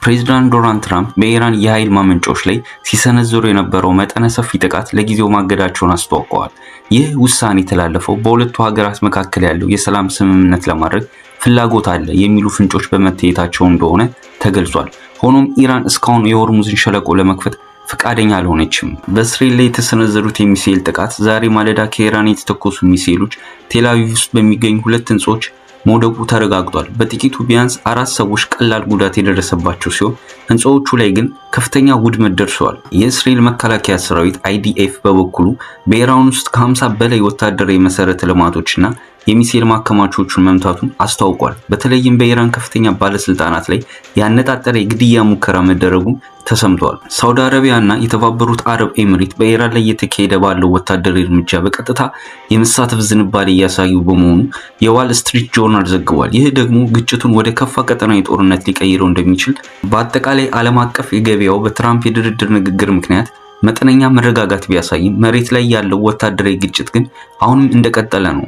ፕሬዚዳንት ዶናልድ ትራምፕ በኢራን የኃይል ማመንጫዎች ላይ ሲሰነዝሩ የነበረው መጠነ ሰፊ ጥቃት ለጊዜው ማገዳቸውን አስታውቀዋል። ይህ ውሳኔ የተላለፈው በሁለቱ ሀገራት መካከል ያለው የሰላም ስምምነት ለማድረግ ፍላጎት አለ የሚሉ ፍንጮች በመታየታቸው እንደሆነ ተገልጿል። ሆኖም ኢራን እስካሁን የሆርሙዝን ሸለቆ ለመክፈት ፈቃደኛ አልሆነችም። በእስራኤል ላይ የተሰነዘሩት የሚሳኤል ጥቃት ዛሬ ማለዳ ከኢራን የተተኮሱ ሚሳኤሎች ቴልአቪቭ ውስጥ በሚገኙ ሁለት ህንጾች መውደቁ ተረጋግጧል። በጥቂቱ ቢያንስ አራት ሰዎች ቀላል ጉዳት የደረሰባቸው ሲሆን ህንፃዎቹ ላይ ግን ከፍተኛ ውድመት ደርሰዋል። የእስራኤል መከላከያ ሰራዊት IDF በበኩሉ በኢራን ውስጥ ከ50 በላይ ወታደራዊ መሰረተ ልማቶችና የሚሳኤል ማከማቻዎቹን መምታቱን አስታውቋል። በተለይም በኢራን ከፍተኛ ባለስልጣናት ላይ ያነጣጠረ የግድያ ሙከራ መደረጉም ተሰምቷል። ሳውዲ አረቢያ እና የተባበሩት አረብ ኤሚሬት በኢራን ላይ እየተካሄደ ባለው ወታደራዊ እርምጃ በቀጥታ የመሳተፍ ዝንባሌ እያሳዩ በመሆኑ የዋል ስትሪት ጆርናል ዘግቧል። ይህ ደግሞ ግጭቱን ወደ ከፋ ቀጠናዊ ጦርነት ሊቀይረው እንደሚችል፣ በአጠቃላይ ዓለም አቀፍ የገበያው በትራምፕ የድርድር ንግግር ምክንያት መጠነኛ መረጋጋት ቢያሳይም መሬት ላይ ያለው ወታደራዊ ግጭት ግን አሁንም እንደቀጠለ ነው።